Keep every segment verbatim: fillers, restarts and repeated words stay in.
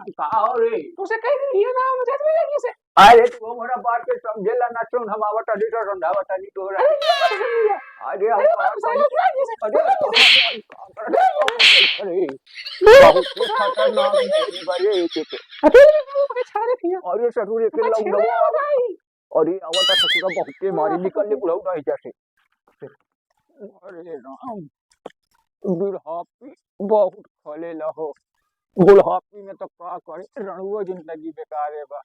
का हो रे? तुसे कह रही है ना, मुझे तो लगी से। अरे, तू हमारा बात के समझेला ना, सुन, हम आवत अभी तो समझावत अभी तो रे। अरे, ये बात सुन लिया। अरे, हम अरे, बात बात समझ लिया, ये से। अरे, अरे, अरे, बहुत ही खतरनाक है, अरे, ये तो। अरे, ये तो। अरे, ससुर, एक अरे, लौंडवा। छेड़ा भाई। अरे, आवत ससुरा, बहुत के मारी निकल ले, बुढ़ऊ नहीं जैसे। अरे राम, बुढ़ापी बहुत खलेला हो। बुढ़ापी में तो का करे, रणुओ जिंदगी बेकारे बा।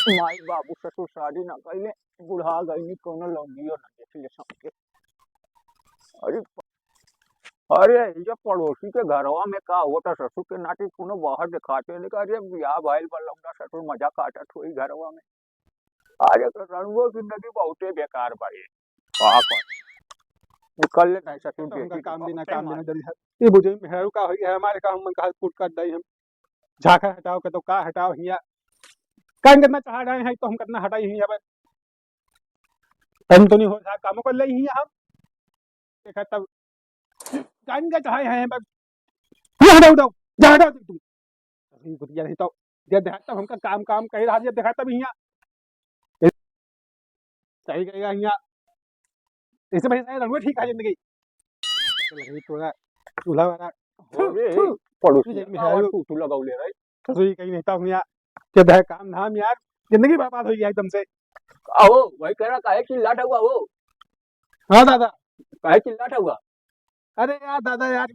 माई बाबू ससुर शादी ना कइले, बुढ़ा गइनी, कोनो लौंडियो ना देख ले सबके। अरे प-, अरे, ये पड़ोसी के घरवा में का होता, ससुर के नाती कोनो बाहर देखाते नहीं का, अरे बियाह भइल बा, लौंडा ससुर मजा काटत होई घरवा में। अरे, तो रणुओ जिंदगी बहुते बेकार बा ये। का कर? निकल ले नहीं ससुर तो हमका बेटी काम के बिना, बाप काम बिना रे। जल्दी है। ये बुझे मेहरू का होई है, हमारे का हम मन का हाथ फूट कर दई हम। झांखा हटाओ के तो का हटाओ हिया। काम करना चाह रहे हैं तो हम कितना हटाई हिया बस। हम तो नहीं हो रहा, कामों कर ले हिया हम। देखा तब जान का चाहे हैं बस। ये हटाओ, हटाओ, जा हटाओ तू। अभी कुतिया नहीं तो, ये देखा तब हमका काम, काम कह रहा, ये देखा तब हिया। सही कहेगा हिया। ऐसे भाई साहब, रंगवे ठीक है जिंदगी। लकड़ी तोड़ा, चूल्हा वाला। अरे, थू, थू। पड़ोसी ये का मेहरारू। आवाज तू, तू लगौले रही। ससुरी कहीं नहीं था हिया। ये देखा काम धाम यार, जिंदगी बर्बाद हो गया एकदम से। आओ, वही कह रहा, काहे चिल्लात हुआ हो? हाँ दादा। काहे चिल्लात हुआ? अरे यार दादा यार,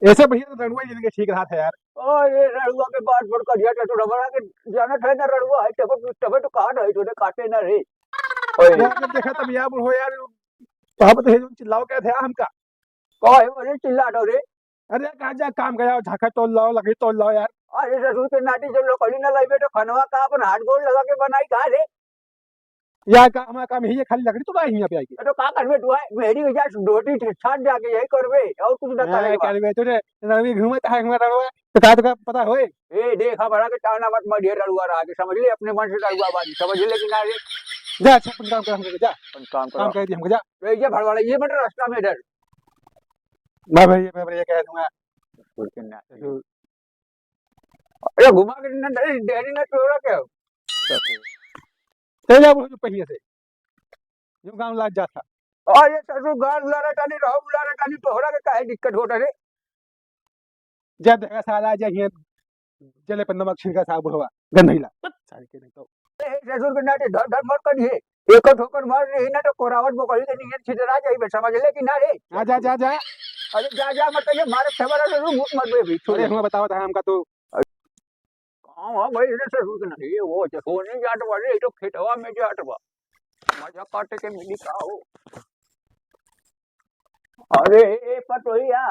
ऐसे भैया तो रणुआ जिंदगी ठीक रहा था यार। अरे रणुआ के बात पर करिया तो तू रबड़ा के जानत है ना, रणुआ है तबे, तबे तो कहा नहीं तूने काटे ना रे। ओए। यार जब देखा तब यार हो यार, वहाँ पे तो ये जो चिल्लाओ क्या थे हमका? कहे अरे चिल्ला दो रे। अरे कहाँ जा काम गया, झांखा तोल लाओ, लकड़ी तोल लाओ यार। अरे ससुर के नाती जब लकड़ी ना लाइबे तो खनवा का अपन हाथ गोड़ लगा के बनाई का रे? या का, हमारा काम यही है, खाली लकड़ी तो ना ही यहाँ पे आएगी। तो का करबे तू है? मेरी वजह से धोती छाट जाके यही करबे, और कुछ ना मैं करबे बा। करबे, तू रे, रवि घूमत है, हमारा रवि, तो का, तो का पता होए? ए, देख, हमारा के ताना मत मारिए, रड़ुआ रहा के, समझ ले, अपने मन से रड़ुआ बाजी, समझ ले कि ना रे? जा, अच्छा, अपन काम कर, हमको जा। अपन काम काम करो। कर दिया हमको, जा। ए, ये भड़वाड़ा, ये मत रास्ता में इधर। मैं भैया, मैं भैया कह दूंगा। बिल्कुल के ना। अरे घुमा के ना, नहीं, डेरी ना तोड़ा क्या? चल जा, वो जो पहिए से। जो गाँव लाग जाता। अरे ससुर, गाँव लारा तानी, रहो बुलारा तानी, तोहरा के काहे दिक्कत होता रे? जा देखा साला, जा हियां जले पर नमक छिड़का सा बुढ़वा, गंधैला। सारे के नहीं तो। ए, ससुर के नाते धर धर मत करिए। एक ठोकर मार रही ना तो कोरावट बकरी के नियत छितरा जाइबे, समझ ले कि ना रे? जा, जा, जा, जा। अरे जा, जा मत कहिए, मारे फेवरा ससुर, मुंह मत बे भी, छोड़ अरे दे। हमें बताओ था हमका तो। कहाँ भाई रे ससुर के नहीं, ये वो होने जात बा रे, ये तो खेतवा में जात बा। मजा काटे के मिली का हो? अरे ए पटोहिया,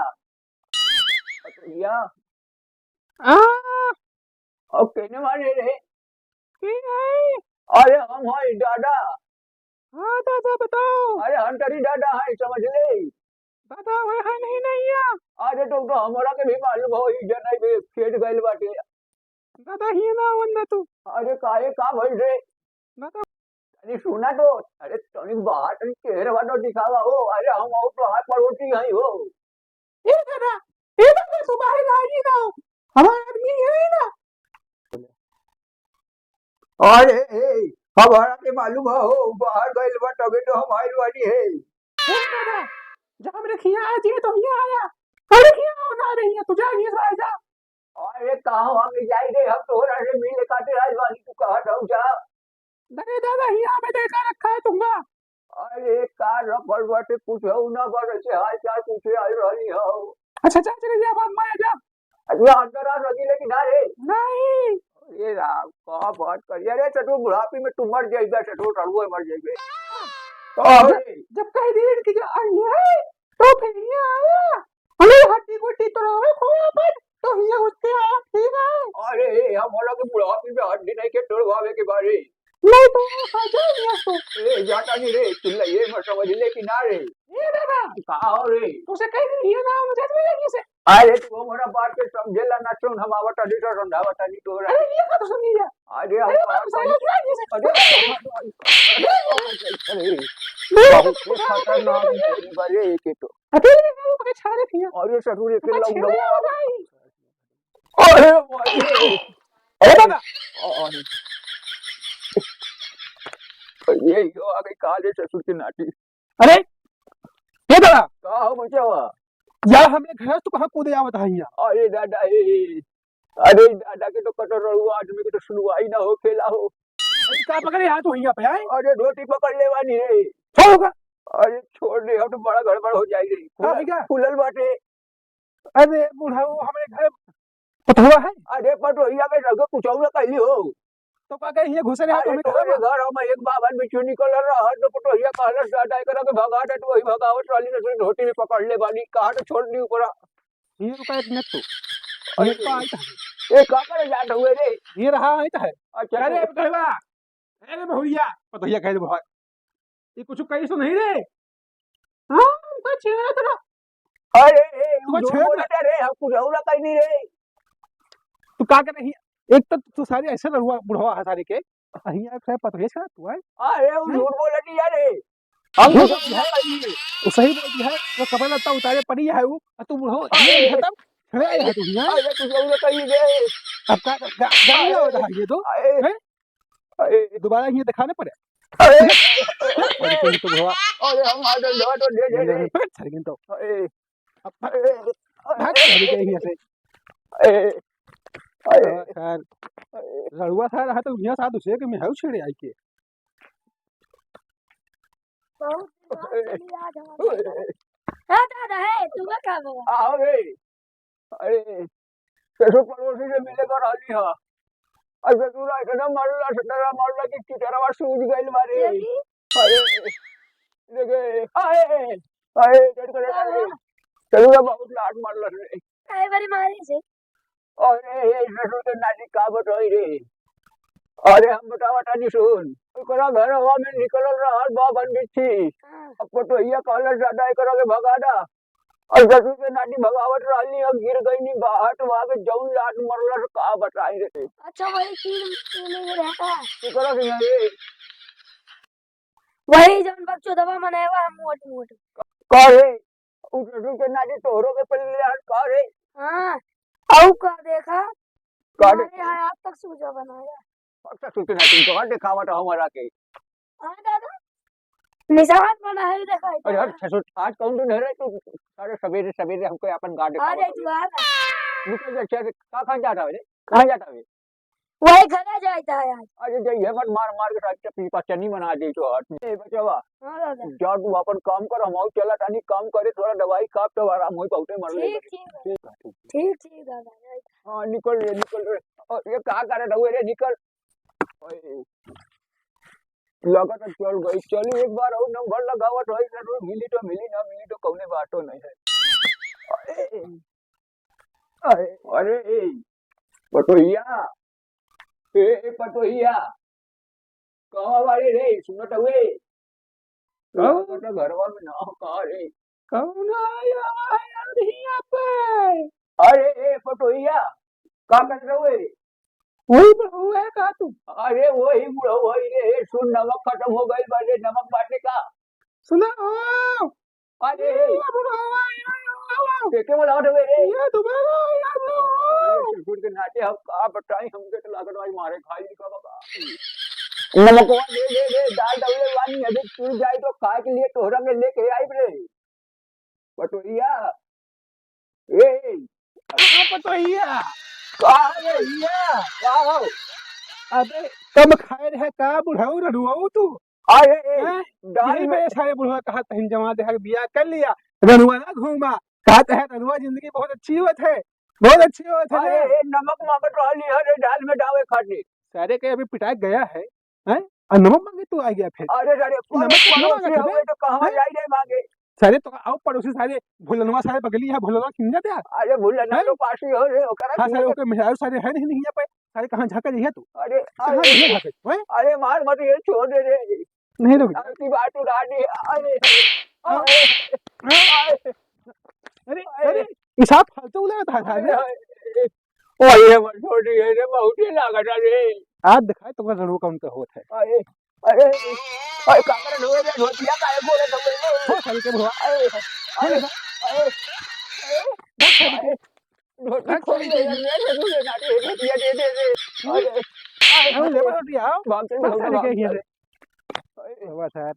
पटोहिया। आ, अब केने वाले रे? के है? अरे हम हई दादा। हाँ दादा बताओ। अरे हम तरी दादा है, समझ ले। दादा वह है नहीं, नहीं है। अरे तो, तो हमरा के भी मालूम हो, ई जनाई भी खेत गइल बाटे। दादा ही ना वंदा तू। अरे काहे का भइल रे? दादा। अरे सुना तो, अरे तनिक बाहर तनिक चेहरा वाला दिखावा हो। अरे हम और तो हाथ पड़ोसी हैं हो। ए दादा, ए दादा, तू बाहर आ ही ना, हमारा आदमी है ही ना। अरे ए, हमारा के मालूम है हो, बाहर गइल बा तबे तो हम आइल बानी है। ए दादा, जब हमरे खिया आ जिए तो हिया आया, अरे खिया आओ ना रे, हिया तू जा, हिया से जा। अरे कहाँ हम जाई रे, हम तोहरा से मिले खातिर आइल बानी, तू कहाँ जाऊ जा। अरे दादा, हिया में देखा रखा है तुमका। अरे का रखल बाटे, कुछ हो ना बा, ऐसे हाल चाल पूछे आइल रहनी हो। अच्छा, अच्छा, चले जा, बाद में आ जा। अच्छा, अंदर आ सकी लेकिन ना रे। नहीं। अरे राम, का बात करिए रे, चटू बुढ़ापी में तू मर जाइबा, चटू रड़ुए मर जाइबे। जब, अरे। जब कह दिए कि जा आई है, तो फिर ये आया। अरे हड्डी गुड्डी तो रहे खोया पर, तो ये उसके आया, ठीक है। अरे, हम बोला कि बुढ़ापी में हड्डी नहीं के तोड़वावे के बारे। नहीं तो आ जाओ यहाँ से। ए, जाता नहीं रे, चिल्ला ये मत समझ ले कि ना रे। ए दादा। का हो रे? तुसे कह रही है ना, मुझे तो लगी से। अरे, तू हमारा बात के समझेला ना, सुन, हम आवत अभी तो समझावत अभी तो रे। अरे, ये का तो सुनिए। अरे, हम अरे, बात बात समझ नहीं। लगी से। अरे, अरे, अरे, बहुत खतरनाक है, अरे, एक तो। अरे, ये तो पकड़ छा रही है। अरे, ससुर, एक पकड़ लौंडवा। छेड़े हो भाई। अरे, भाई। अरे दादा। अरे, ये यो आ गई काले ससुर की नाटी। अरे, ये दादा। का हो बचावा? यार, हमरे घर से तू कहाँ कूदे आवत है यहाँ? अरे दादा, ए, अरे दादा के तो कटरउआ आदमी के तो सुनवाई ना होखेला हो। अरे, का पकड़े हाथ वहीं पे आए? अरे, धोती पकड़ ले बानी रे। का होगा? अरे, छोड़ दे, हम तो बड़ा गड़बड़ हो जाई रे। का खुलल, भैया? खुलल बाटे। अरे बुढ़ऊ, हमरे घर पतोहिया है? अरे पतोहिया के रंग कुछ और कहली हो। तो का कही, ये घुसे रहे अरे तुम्हें तोरे खबर? घर हम एक बावन बिच्छू निकल रहा, तो पतोहिया कहलस, "दादा, एकरा के भगा दे," तो वही भगावत रहली, तो धोती में पकड़ ले बानी, कहा तो छोड़ दी ऊपरा। ये रुका एक मिनट तो। अरे ये तो आइता है। ये का करे जात हुए रे? ये रहा आइता है। अच्छा, अरे तो पतोहिया, अरे बहुरिया, पतोहिया कह दे भाई। ये कुछ कही सो नहीं रे। हाँ, उनका छेड़ा तेरा। अरे, ए, तू तू झूठ छेड़ बोलत है रे, हम कुछ और कही नहीं रे। तू का कर रही? एक तो तू सारे ऐसे लड़ुआ बुढ़वा है सारे के। अहिया खैर पतोहिया छेड़ा तू है। अरे, वो हैं? झूठ बोलत नहीं यार रे। हम झूठ कुछ बोलत है। नहीं कही। वो सही बोलती है, वो कपड़ा लत्ता उतारे पड़ी है वो, और तू बुढ़वा अरे। ये है तब छेड़ा है तू, हैं? अरे, कुछ और कही रे। अब का, गा-, गाली आवत है ये तो, अरे। हैं? अरे। दोबारा ये दिखाना पड़े। अरे। अरे, तुम तो भवा। अरे, हम आ गए, धवा तो दे, दे, दे। पकड़, सारे गिन तो। अरे। अब भाग, अरे। भाग, सारे के यहाँ से। अरे। अरे। यार, अरे। लड़ुआ सा रहा तो यहाँ साथ उसे कि मैं हूँ छेड़े आई के। बहुत दिन बाद अरे। चली आज हमारे घर। ए दादा, हे, तू का बोला? आओ रे। अरे, ससुर पड़ोसी से मिले का रहली ह। अरे ससुर, ऐसे ना मरला, ससुर मरला कि चितरवा सूझ गइल बा रे। अरे, देखे, अरे, अरे, डर गए, अरे। ससुर बहुत लात मरला रे। काहे बड़ी मारी से? अरे, ए ससुर के नानी का बताई रे। अरे, हम बतावा तानी सुन। ओकरा घरवा में निकलल रहल बाभन बिच्छी। हाँ। अब पतोहिया कहलस, "दादा, एकरा के भगा दा।" और ससुर के नानी भगावत रहली और गिर गईनी बाहर, तो वहाँ के जौन लात मरलस, का बताई रे। अच्छा, वही चीज में रहता है। केकरा के यहाँ रे? वही जौन बकचोदवा मनैवा है मोट मोट। का रे? उ ससुर के नानी तोहरो के पल्ले यार, का रे? हाँ, आऊ का देखा? का रे? हमारे यहाँ आज तक सूजा बनाया। अच्छा, सुनते ना, तुम तो और दिखावत हो हमारा के। हाँ, दादा। निशान बना है, देखा है अरे, यार, दादा। ससुर, आज कौन दिन है रे? तू सारे सवेरे, सवेरे हमको अपन गाड़ आ दिखावत जाए हो। तू, आ जा। निकल जा, चल, का, कहाँ जाता है रे? कहाँ जाता है? वही घरे जाता है आज। अरे, जाइए मत, मार, मार के साथ चपली पा चनी बना दे तो हाथ में। ए, बचवा, हाँ, दादा। जा तू अपन काम कर, हम आऊ चला तानी काम करे, थोड़ा दवाई खाब तब आराम होई, बहुते मर ले ठीक, बा। ठीक, ठीक है, ठीक। ठीक, ठीक, दादा। हाँ, निकल रे, निकल रे। और ये का करत हुए रे, निकल। ओए, लागत है चल गई। चली एक बार और नंबर लगावत होई, जरूर मिली तो मिली, ना मिली तो कौने बातो नहीं है। अरे, अरे, अरे, ए, पटोहिया, ए, ए, पटोहिया, कहाँ बाड़े रे? सुनत हुए? कौन? लागत है घरवा में ना हो, कहाँ रे? कौन आया है यार हियाँ पे? अरे, ए, पटोहिया, का कर रहे हो? वही बुढ़ऊ है का तू? अरे, वही बुढ़ऊ है रे। ए, सुन, नमक खत्म हो गइल बा रे, नमक बाटे का? सुना हो। अरे, ए, बुढ़ऊ है, ये बुढ़ऊ है। के के बोलावत हवे रे? ये दोबारा आया बुढ़ऊ। अरे, ससुर के नाते हम का बताई, हमके तो लागत भाई मारे खाई का बाबा। नमकवा दे, दे, दे, दाल डबले वाली अभी तू जाई तो खाए के लिए तोहरा के लेके आई रे। पटोहिया, ए, ए। हाँ, पटोहिया। का रे? पटोहिया। का हो? अबे, कम खाए रहे का बुढ़ऊ रड़ुआऊ तू? अरे, ए, हैं? दाल यही में वजह सारे बुढ़वा कहा तहिन जमा देहा के बियाह कर लिया। रड़ुआ ना घूमा। कहत है रड़ुआ जिंदगी बहुत अच्छी होत है। बहुत अच्छी होत है अरे, ना। ए, नमक मांगत रहली है रे, दाल में डावे खातिर। सारे के अभी पिटाई गया है। हैं? आ नमक मांगे तू आ गया फिर। अरे, अरे, नमक पड़ोसी मांगत हवे हवे? तो कहाँ हैं? जाई रे मांगे? सारे तो आओ पड़ोसी सारे, भुलनवा सारे बगली है, भुलनवा किन जाते हैं? अरे, भुलनवा हैं? तो पासी हो रे, ओकरा हाँ, किन सारे जाते? ओके मेहरारू सारे है नहीं यहाँ पे, सारे कहाँ झाँका जइहे तू? अरे, कहाँ अरे, जइहे झाँके? हैं? अरे, मार मत, ये छोड़ दे रे। नहीं रुक। अब की बात उड़ा दी। अरे, हाँ? अरे, हाँ? अरे, अरे, अरे, ये साफ फालतू उड़ा था, था, अरे, अरे। ओए, हमर छोटी है रे, बहुत ही लागत है रे। आज दिखाए तो रड़ुआ कौन का होत है। अरे, अरे, अरे, का करे ढोए रे, धोतिया काहे खोले ढोए रे? हो, साले के बुढ़वा। अरे, अरे, अरे, अरे, धोती खोल दे यार, रे, रे, रे, रे, रे, रे, भाग, चल, चल, अरे, भाग, क्या खेल चल। है? अरे, वाह, सर।